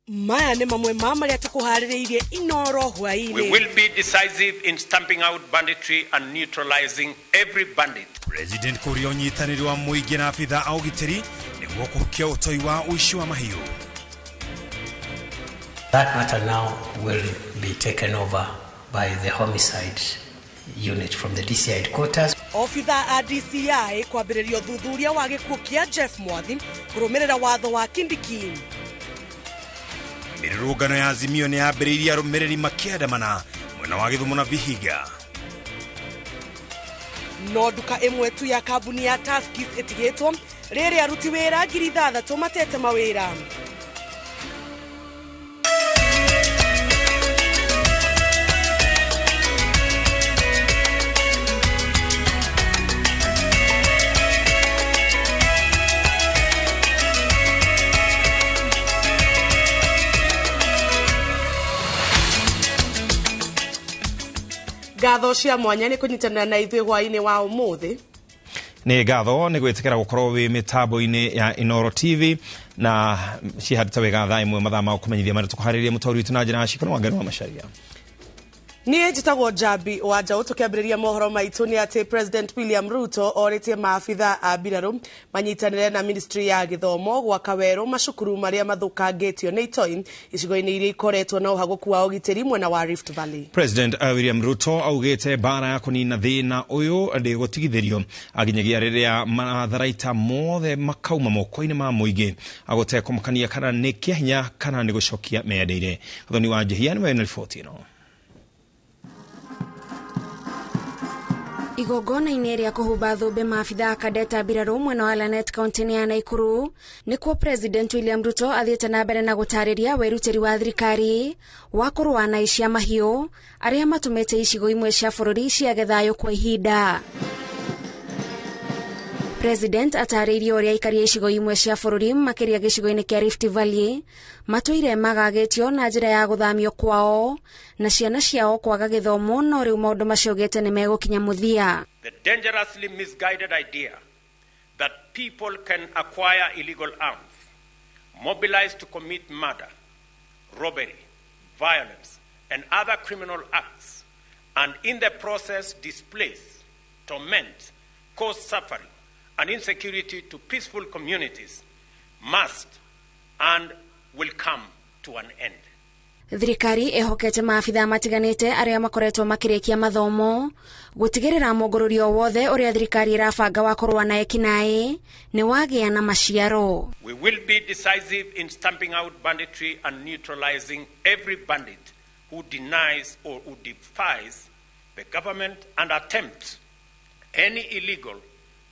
Maya nĩ mamwe ma marĩa tũkũharĩrĩirie Inoro hwaĩ-inĩ. We will be decisive in stamping out banditry and neutralizing every bandit. President kũria ũnyitanĩri wa mũingĩ na abitha a ũgitĩri nĩguo kũhukia ũtoi wa ũici wa mahiũ. That matter now will be taken over by the homicide unit from the DCI headquarters. Obitha a DCI kwambĩrĩria ũthuthuria wa gĩkuũ kĩa Jeff Mwathi kũrũmĩrĩra watho wa Kindiki. Mĩrũrũngano ya Azimio nĩ yambĩrĩirie arũmĩrĩri makĩandamana mwena wa Gĩthumo na Vihiga. No nduka ĩmwe tu ya kambuni ya Tuskys ĩtigĩtwo rĩrĩ aruti wĩra 6,000 matete mawĩra. Ngatho cia mwanya nĩ kũnyitanĩra na ithuĩ hwaĩ-inĩ wa ũmũthĩ. Nĩ ngatho nĩ gwĩtĩkĩra gũkorwo wĩ mĩtambo-inĩ ya Inoro TV na cihandĩte wega thaa ĩmwe mathaa ma kũmenyithia marĩa tũkũharĩria mũtaũri witũ na njĩra ya ciko nĩ Wangari wa Macharia. Niĩ njĩtagwo Njambi wa Njaũ. Tũkĩambĩrĩria mohoro maitũ nĩ atĩ President William Ruto orĩtie maabitha a mbirarũ manyitanĩre na Ministry ya Gĩthomo gwaka werũ macukuru marĩa mathũkangĩtio nĩ itoi icigo-inĩ iria ikoretwo na ũhagũku wa ũgitĩri mwena wa Rift Valley. President William Ruto augĩte mbara ya kũnina thĩna ũyũ ndĩgũtigithĩrio aginyagia rĩrĩa matharaita mothe makauma moko-inĩ ma mũingĩ agũtekũmakania kana nĩ kĩa hinya kana nĩ gũcokia mendeire. Gathoni wa Njihia nĩwe wĩna riboti ĩno. Igongona-inĩ rĩa kũhumba thũmbĩ maabitha a kadeta mbirarũ mwena wa Lanet kaunti-inĩ ya Nakuru nĩkuo President William Ruto athiĩte na mbere na gũtarĩria wĩrutĩri wa thirikari wa kũrũa na aici a mahiũ arĩa matũmĩte icigo imwe cia bũrũri ciage thayũ kwa ihinda. President atarĩirie ũrĩa aikari a icigo imwe cia bũrũri makĩria gĩcigo-inĩ kĩa Rift Valley matũire magagĩtio na njĩra ya gũthamio kwao na ciana ciao kwaga gĩthomo, no rĩu maũndũ macio augĩte nĩ megũkinya mũthia. The dangerously misguided idea that people can acquire illegal arms, mobilize to commit murder, robbery, violence, and other criminal acts, and in the process displace, torment, cause suffering, and insecurity to peaceful communities must and will come to an end. Thirikari ĩhokete maabitha matiganĩte arĩa makoretwo makĩrĩkia mathomo gũtigĩrĩra mũngũrũrio wothe ũrĩa thirikari ĩrabanga wa kũrũa na ekinaĩ nĩ wagĩa na maciaro. We will be decisive in stamping out banditry and neutralizing every bandit who denies or who defies the government and attempts any illegal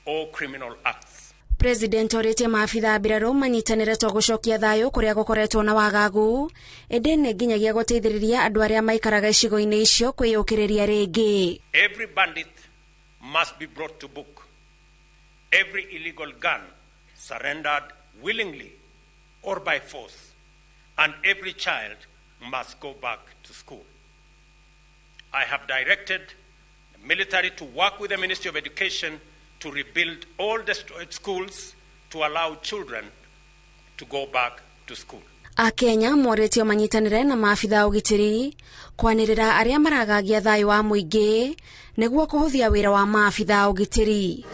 or criminal acts. President orĩtie maabitha mbirarũ manyitanĩre to gũcokia thayũ kũrĩa gũkoretwo na wagagu, ĩndĩ nĩ nginyagia gũteithĩrĩria andũ arĩa maikaraga icigo-inĩ icio kwĩyũkĩrĩria rĩngĩ. Every bandit must be brought to book. Every illegal gun surrendered willingly or by force, and every child must go back to school. I have directed the military to work with the Ministry of Education to rebuild all destroyed schools to allow children to go back to school. Akenya morĩtio manyitanĩre na maabitha ũgitĩri kwanĩrĩra arĩa maragagia thayũ wa mũingĩ nĩguo kũhũthia wĩra wa maabitha ũgitĩri.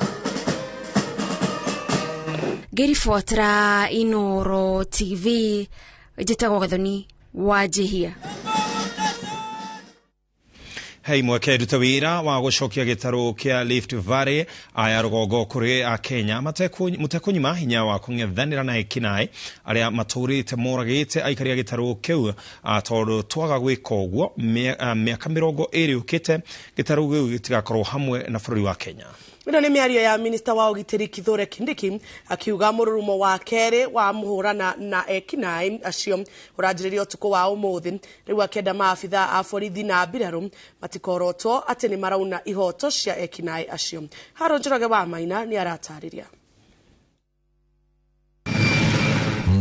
Ngĩribotera Inoro TV, njĩtagwo Gathoni wa Njihia. Hei mweke ruta wĩra wa gũcokia gĩtarũ kĩa Rift Valley aya rũgongo kũrĩ a Kenya mũtekũnyima hinya wa kũng'ethanĩra na ekinaĩ arĩa matũrĩte moragĩte aikari a gĩtarũ kĩu, tondũ twaga gwĩka ũguo mĩaka 20 yũkĩte gĩtarũ gĩu gĩtigakorwo hamwe na bũrũri wa Kenya. Ĩno nĩ mĩario ya Minista wa ũgitĩri Kithure Kindiki akiuga mũrurumo wa kerĩ wa mũhũrana na ekinaĩ acio ũranjĩrĩria ũtukũ wa ũmũthĩ. Rĩu akĩenda maabitha a borithi na mbirarũ matikorotwo atĩ nĩ marauna ihoto cia ekinaĩ acio. Harold Njoroge wa Maina nĩ aratarĩria.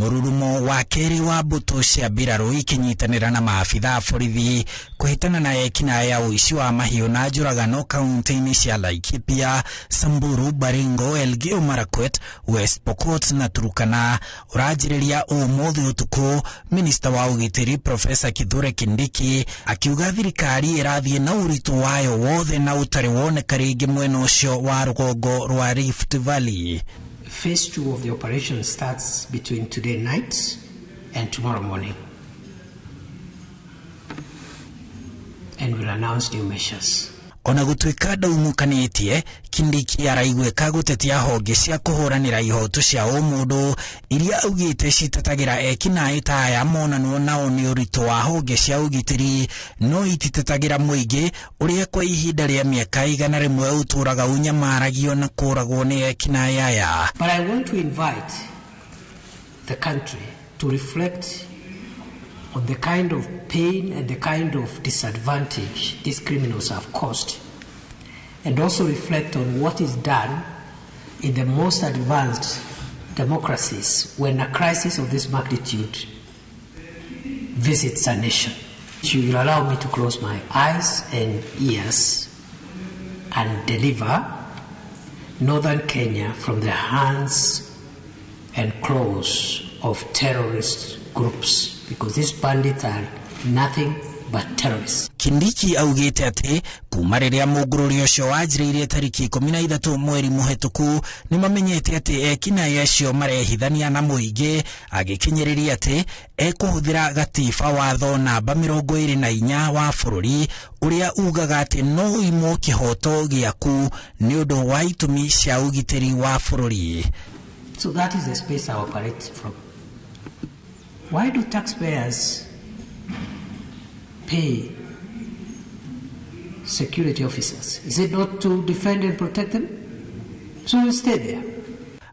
Mururumo wa kerĩ wa mbũtũ cia mbirarũ ikinyitanĩra na maabitha a borithi kũhĩtana na ekinaĩ ya ũici wa mahiũ na njũragano kaunti-inĩ cia Laikipia, Samburu, Baringo, Elgeyo Marakwet, West Pokot na Turkana ũranjĩrĩria ũmũthĩ ũtukũ. Minista wa ũgitĩri Profesa Kithure Kindiki akiuga thirikari ĩrathiĩ na ũritũ wayo wothe na ũtarĩ woneka rĩngĩ mwena ũcio wa rũgongo rwa Rift Valley. Phase 2 of the operation starts between today night and tomorrow morning, and we'll announce new measures. Ona gũtuĩka ndaumukanĩtie, Kindiki araiguĩka gũtetia honge cia kũhũranĩra ihoto cia ũmũndũ iria augĩte citetagĩra ekinaĩ ta aya monanwo nao nĩ ũritũ wa honge cia ũgitĩri, no ititetagĩra mũingĩ ũrĩa kwa ihinda rĩa mĩaka 100 ũtũraga ũnyamaragio na kũragwo nĩ ekinaĩ aya. But I want to invite the country to reflect on the kind of pain and the kind of disadvantage these criminals have caused, and also reflect on what is done in the most advanced democracies when a crisis of this magnitude visits a nation. You will allow me to close my eyes and ears and deliver northern Kenya from the hands and claws of terrorist groups, because these bandits are nothing but terrorists. Kindiki augĩte atĩ kuma rĩrĩa mũngũrũri ũcio wanjĩrĩirie tariki 13 mweri mũhetũku nĩmamenyete atĩ ekinaĩ acio marehithania na mũingĩ, agĩkinyĩrĩria atĩ ekũhũthĩra gatiba watho namba 24 wa bũrũri ũrĩa ugaga atĩ no ũimwo kĩhoto gĩaku nĩ ũndũ wa itũmi cia ũgitĩri wa bũrũri. So that is the space I operate from. Why do taxpayers pay security officers? Is it not to defend and protect them? So we'll stay there.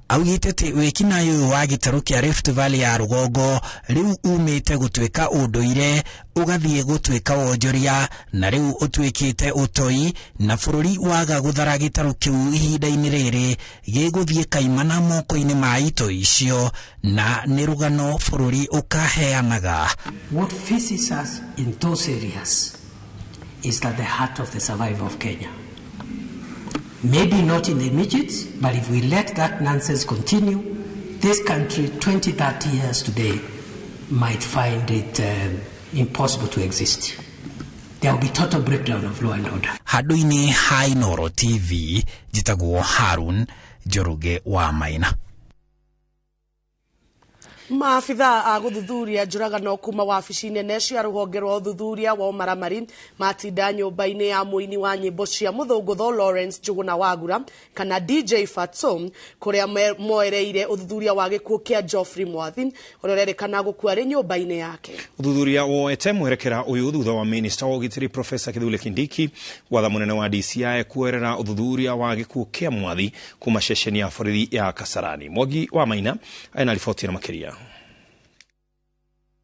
Augĩte atĩ wĩkinaĩ ũyũ wa gĩtarũ kĩa Rift Valley ya rũgongo rĩu umĩte gũtuĩka ũndũire ũgathiĩ gũtuĩka wonjoria na rĩu ũtuĩkĩte ũtoi, na bũrũri waga gũthara gĩtarũ kĩu ihinda-inĩ rĩrĩ gĩgũthiĩ kaimana moko-inĩ ma itoi icio, na nĩ rũgano bũrũri ũkaheanaga. What faces us in those areas is that the heart of the survival of Kenya. Maybe not in the immediate, but if we let that nonsense continue, this country 20, 30 years today might find it impossible to exist. There will be total breakdown of law and order. Handũ-inĩ ha Inooro TV, njĩtagwo Harun Njoroge wa Maina. Maabitha a gũthuthuria njũragano kuma wabici nene cia rũhonge rwa ũthuthuria wa ũmaramari matinda nyũmba-inĩ ya mũini wa nyĩmbo cia mũthũngũtho Lawrence Njuguna Wagura kana DJ Fatso, kũrĩa moereire ũthuthuria wa gĩkuũ kĩa Geoffrey Mwathi ũrĩa ũrerĩkana gũkua arĩ nyũmba-inĩ yake. Ũthuthuria woete mwerekera ũyũ thutha wa minista wa ũgitĩri Profesa Kithure Kindiki gwatha mũnene wa DCI kuoerera ũthuthuria wa gĩkuũ kĩa Mwathi kuma ceceni ya borithi ya Kasarani. Mwangi wa Maina ena riboti na makĩria.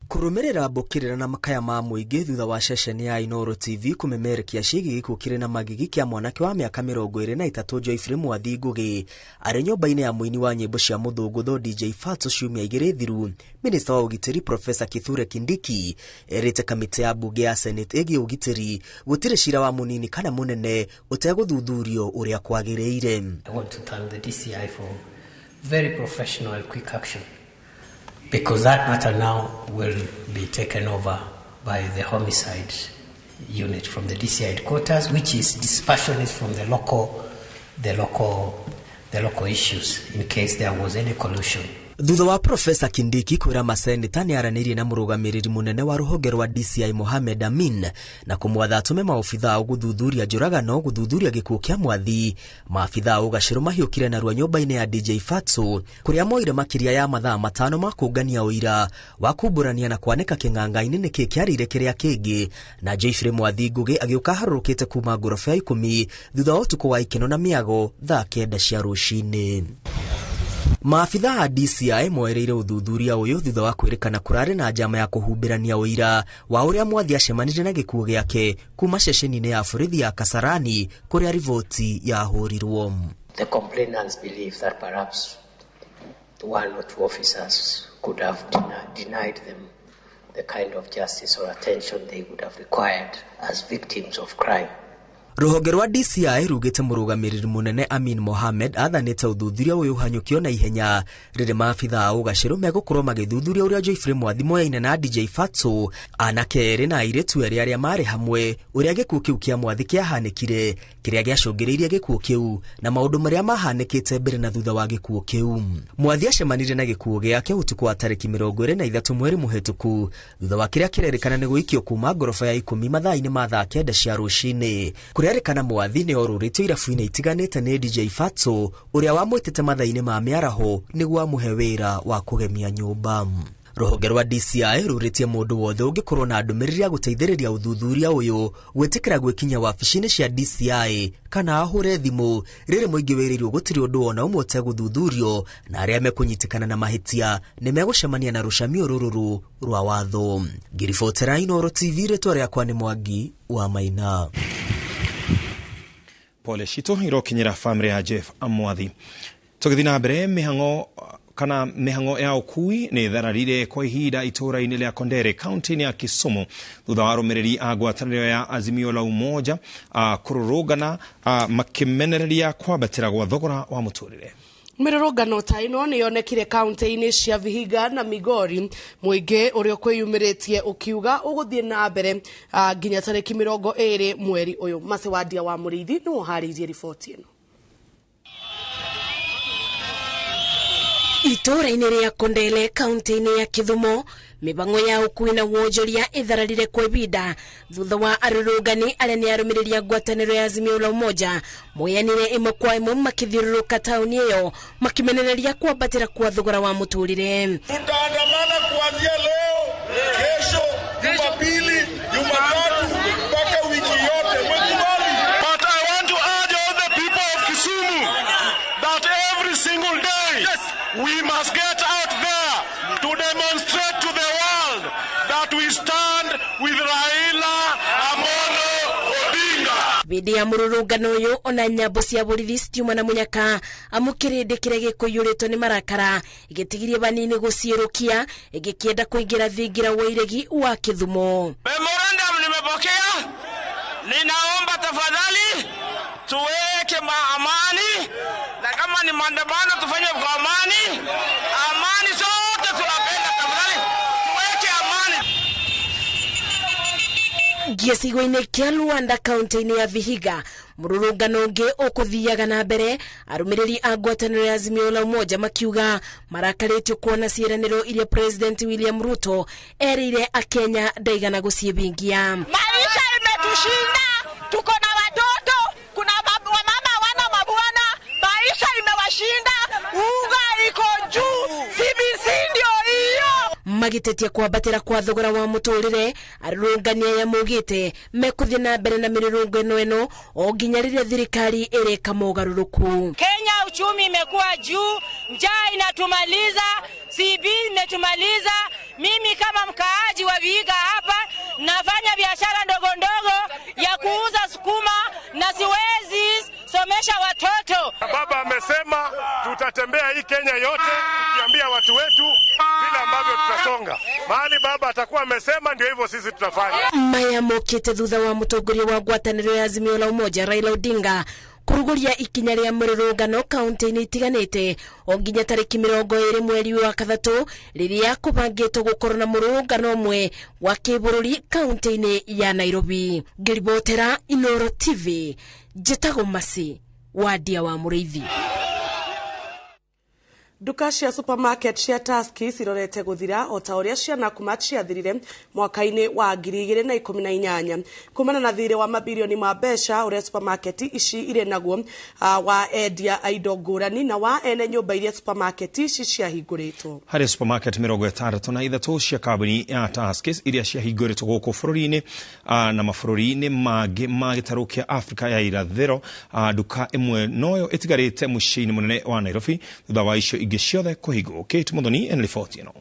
Kũrũmĩrĩra mbũkĩrĩra na makaya ma mũingĩ thutha wa ceceni ya Inooro TV kũmemerekia ciĩgiĩ gĩkuũ kĩrĩ na magigi kĩa mwanake wa mĩaka 23 Geoffrey Mwathi Ngũgĩ arĩ nyũmba-inĩ ya mũini wa nyĩmbo cia mũthũngũtho DJ Fatso ciumia 2 thiru. Minista wa ũgitĩri Profesa Kithure Kindiki erĩte kamĩtĩ ya mbunge ya Senate ĩgiĩ ũgitĩri gũtirĩ cira wa mũnini kana mũnene ũtegũthuthurio ũrĩa kwagĩrĩire. I want to thank the DCI for very professional and quick action, because that matter now will be taken over by the homicide unit from the DCI headquarters, which is dispassionate from the local issues in case there was any collusion. Thutha wa Profesa Kindiki kwĩra maseneta nĩ aranĩirie na mũrũgamĩrĩri mũnene wa rũhonge rwa DCI Mohamed Amin na kũmwatha atũme maobitha gũthuthuria njũragano gũthuthuria gĩkuũ kĩa Mwathi. Maabitha ũgacĩrũ mahiũkire narua nyũmba-inĩ ya DJ Fatso kũrĩa moire makĩria ya mathaa 5 ma kũngania ũira wa kumbũrania na kwanĩka kĩng'ang'a-inĩ nĩkĩ kĩarĩire kĩrĩa kĩngĩ, na Geoffrey Mwathi Ngũgĩ agĩũka harũrũkĩte kuma ngoroba ya 10 thutha wa ũtukũ wa ikeno na mĩago thaa 9 cia rũcinĩ. Maabitha a DCI moereire ũthuthuria ũyũ thutha wa kwĩrĩkana kũrarĩ na njama ya kũhumbĩrania ũira wa ũrĩa Mwathi acemanirie na gĩkuũ gĩake kuma ceceni-inĩ ya borithi ya Kasarani kũrĩa riboti yahũrirwo. The complainants believe that perhaps One or two officers could have denied them the kind of justice or attention they would have required as victims of crime. Rũhonge rwa DCI rugĩte mũrũgamĩrĩri mũnene Amin Mohamed athanĩte ũthuthuria ũyũ ũhanyũkio na ihenya rĩrĩ maabitha a ũgacĩru megũkorwo magĩthuthuria ũrĩa Geoffrey Mwathi moyaine na DJ Fatso anake erĩ na airĩtu erĩ arĩa marĩ hamwe, ũrĩa gĩkuũ kĩu kĩa Mwathi kĩahanĩkire, kĩrĩa gĩacũngĩrĩirie gĩkuũ kĩu na maũndũ marĩa mahanĩkĩte mbere na thutha wa gĩkuũ kĩu. Mwathi acemanirie na gĩkuũ gĩake ũtukũ wa tarĩki 23 mweri mũhĩtũku thutha wa kĩrĩa kĩrerĩkana nĩ gũikio kuma ngoroba ya 10 mathaa-inĩ ma thaa 9 cia rũcinĩ. Kũrerĩkana Mwathi nĩ orũrĩtio irabu-inĩ itiganĩte nĩ DJ Fatso ũrĩa wamwĩtĩte mathaa-inĩ ma mĩaraho nĩguo amũhe wĩra wa kũgemia nyũmba. Rũhonge rwa DCI rũrĩtie mũndũ wothe ũngĩkorwo na ndũmĩrĩri ya gũteithĩrĩria ũthuthuria ũyũ gwĩtĩkĩra gwĩkinya wabici-inĩ cia DCI kana ahũre thimũ rĩrĩ mũingĩ wĩrĩirwo gũtirĩ ũndũ ona ũmwe ũtegũthuthurio na arĩa mekũnyitĩkana na mahĩtia nĩ megũcemania na rũcamio rũrũrũ rwa watho. Ngiribotera Inooro TV, rĩtwa rĩakwa nĩ Mwangi wa Maina. Pole citũ irokinyĩra famĩlĩ ya Jeff Mwathi. Tũgĩthiĩ na mbere, mĩhang'o kana mĩhang'o ya ũkui nĩ ĩthararire kwa ihinda itũũra-inĩ rĩa Kondere kaunti-inĩ ya Kisumu thutha wa arũmĩrĩri a ngwatanĩro ya Azimio la Umoja kũrũrũngana makĩmenereria kwambatĩra gwa thogora wa mũtũrĩre. Mĩrũrũngano ta ĩno nĩ yonekire kaunti-inĩ cia Vihiga na Migori, mũingĩ ũrĩa ũkwĩyumĩrĩtie ũkiuga ũgũthiĩ na mbere nginya tarĩki 20 mweri ũyũ. Macewandia wa Mũrĩithi nĩwe ũharĩirie riboti ĩno. Itũũra-inĩ rĩa Kondele kaunti-inĩ ya Kisumu, mĩbango ya ũkui na wonjoria ĩthararire kwa ibinda thutha wa arũrũngani arĩa nĩ arũmĩrĩri a ngwatanĩro ya Azimio la Umoja moyanire ĩmwe kwa ĩmwe makĩthiũrũrũka taũni ĩyo makĩmenereria kwambatĩra kwa thogora wa mũtũrĩre. Tutaandamana kuanzia leo, kesho, Jumapili, Jumatatu mpaka wiki yote. Mmekubali? But I want to urge all the people of Kisumu that every single day we must get out there to demonstrate to the world that we stand with Raila Amolo Odinga. Bidi ya mũrũrũngano ũyũ ona nyambo cia borithi citiuma na mũnyaka amu kĩrĩndĩ kĩrĩa gĩkũiyũrĩtwo nĩ marakara gĩtigirie banini gũciĩrũkia gĩkĩenda kũingĩra thingira wa iregi wa Kĩthumo. Memorandum nimepokea, ninaomba tafadhali tuweke amani, na kama ni maandamano tufanye kwa amani. Amani sote tunapenda, tafadhali tuweke amani. Gĩcigo-inĩ kĩa Luanda kaunti-inĩ ya Vihiga, mũrũrũngano ũngĩ ũkũthiaga na mbere, arũmĩrĩri a ngwatanĩro ya Azimio la Umoja makiuga marakarĩtio kuona ciĩranĩro iria President William Ruto erĩire akenya ndaigana gũciĩhingia. Maisha imetushinda, tuko na watoto, kuna wamama wana mabwana, maisha imewashinda, unga iko juu, CBC ndio hiyo. Magĩtetia kwambatĩra kwa thogora wa mũtũrĩre, arũrũngani aya maugĩte mekũthiĩ na mbere na mĩrũrũngano ĩno o nginya rĩrĩa thirikari ĩrĩka mogarũrũku. Kenya uchumi imekuwa juu, njaa inatumaliza, CB imetumaliza. Mimi kama mkaaji wa Vihiga hapa nafanya biashara ndogo ndogo ya kuuza sukuma na siwezi somesha watoto. Baba amesema tutatembea hii Kenya yote tukiambia watu wetu vile ambavyo tutasonga. Mahali baba atakuwa amesema ndio hivyo sisi tutafanya. Maya mokete thutha wa mũtongoria wa ngwatanĩro ya Azimio la Umoja Raila Odinga kũrugũria ikinya rĩa mũrũrũngano kaunti-inĩ itiganĩte o nginya tarĩki 20 mweri wa 3 rĩrĩa kũbangĩtwo gũkorwo na mũrũrũngano ũmwe wa kĩbũrũri kaunti-inĩ ya Nairobi. Ngĩribotera Inooro TV, njĩtagwo Masi Wandia wa Mũrĩithi. Nduka cia supermarket cia Tuskys cirorete gũthira o ta ũrĩa cia Nakumatt ciathirire mwaka-inĩ wa 2018 kumana na thirĩ wa mabirioni ma mbeca ũrĩa supermarket ici irĩ naguo wa endia a indo ngũrani na wa ene nyũmba iria supermarket ici ciahingũrĩtwo. Harĩ supermarket 63 cia kambuni ya Tuskys iria ciahingũrĩtwo gũkũ bũrũri-inĩ na mabũrũri-inĩ mangĩ ma gĩtarũ kĩa Afrika ya irathĩro, nduka ĩmwe noyo ĩtigarĩte mũciĩ-inĩ mũnene wa Nairobi thutha wa icio ingĩ ciothe kũhingwo. Kate Muthoni ena riboti ĩno.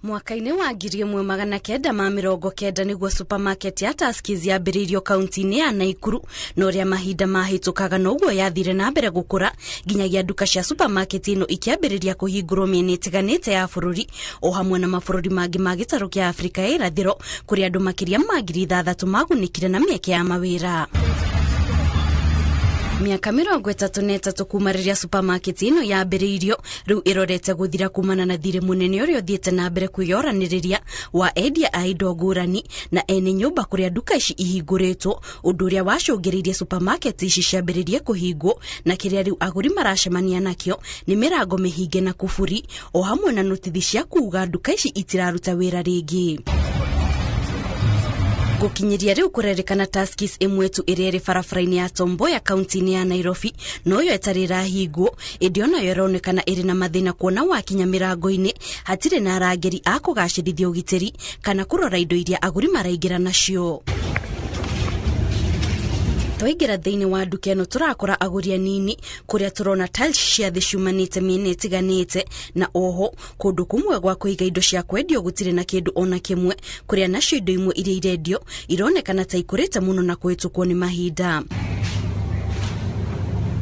Mwaka-inĩ wa 1990 nĩguo supermarket ya Tuskys yambĩrĩirio kaunti-inĩ ya Naikuru, na ũrĩa mahinda mahĩtũkaga noguo yathire na mbere gũkũra nginyagia nduka cia supermarket ĩno ikĩambĩrĩria kũhingũrwo mĩena ĩtiganĩte ya bũrũri o hamwe na mabũrũri mangĩ ma gĩtarũ kĩa Afrika ya irathĩro, kũrĩa andũ makĩria ma 6,000 magunĩkire na mĩeke ya mawĩra. Mĩaka 33 kuma rĩrĩa supermarket ĩno yambĩrĩirio, rĩu ĩrorete gũthira kumana na thirĩ mũnene ũrĩa ũthiĩte na mbere kwĩyoranĩrĩria wa endia a indo ngũrani na ene nyũmba kũrĩa nduka ici ihingũrĩtwo, ũndũ ũrĩa wacũngĩrĩirie supermarket ici ciambĩrĩrie kũhingwo, na kĩrĩa rĩu agũri maracemania nakĩo nĩ mĩrango mĩhinge na kuburi o hamwe na notithi cia kuuga nduka ici itiraruta wĩra rĩngĩ. Gũkinyĩria rĩu kũrerĩkana Tuskys ĩmwe tu ĩrĩa ĩrĩ barabara-inĩ ya Tom Mboya kaunti-inĩ ya Nairobi noyo ĩtarĩ ĩrahingwo, ĩndĩ onayo ĩronekana ĩrĩ na mathĩna kuona wakinya mĩrango-inĩ hatirĩ na arangĩri a kũgacĩrithia ũgitĩri kana kũrora indo iria agũri maraingĩra nacio. Twaingĩra thĩinĩ wa nduka ĩno tũrakora agũri anini, kũrĩa tũrona tiles cia thĩ ciumanĩte mĩena ĩtiganĩte, na oho kũndũ kũmwe gwa kũiga indo cia kwendio gũtirĩ na kĩndũ ona kĩmwe, kũrĩa nacio indo imwe iria irendio ironekana ta ikũrĩte mũno na kũhĩtũkwo nĩ mahinda.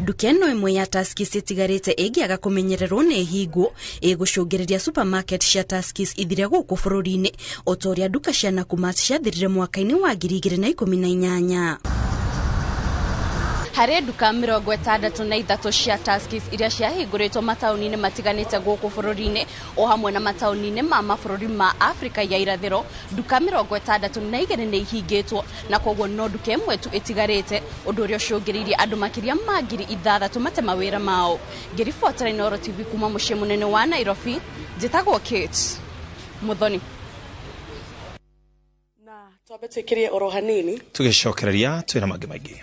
Nduka ĩno ĩmwe ya Tuskys ĩtigarĩte ĩngĩaga kũmenyererwo nĩ ĩhingwo, ĩgũcũngĩrĩria supermarket cia Tuskys ithire gũkũ bũrũri-inĩ o ta ũrĩa nduka cia Nakumatt ciathirire mwaka-inĩ wa 2018. Harĩ nduka 63 cia Tuskys iria ciahingũrĩtwo mataũni-inĩ matiganĩte gũkũ bũrũri-inĩ o hamwe na mataũni-inĩ ma mabũrũri ma Afrika ya irathĩro, nduka 62 nĩ ihingĩtwo, na koguo no nduka ĩmwe tu ĩtigarĩte, ũndũ ũrĩa ũcũngĩrĩirie andũ makĩria ma 6,000 mate mawĩra mao. Ngĩribotera Inooro TV kuma mũciĩ mũnene wa Nairobi, njĩtagwo Kate Muthoni. Na twambe twĩkĩrie oro hanini tũgĩcokereria twĩna mangĩ maingĩ.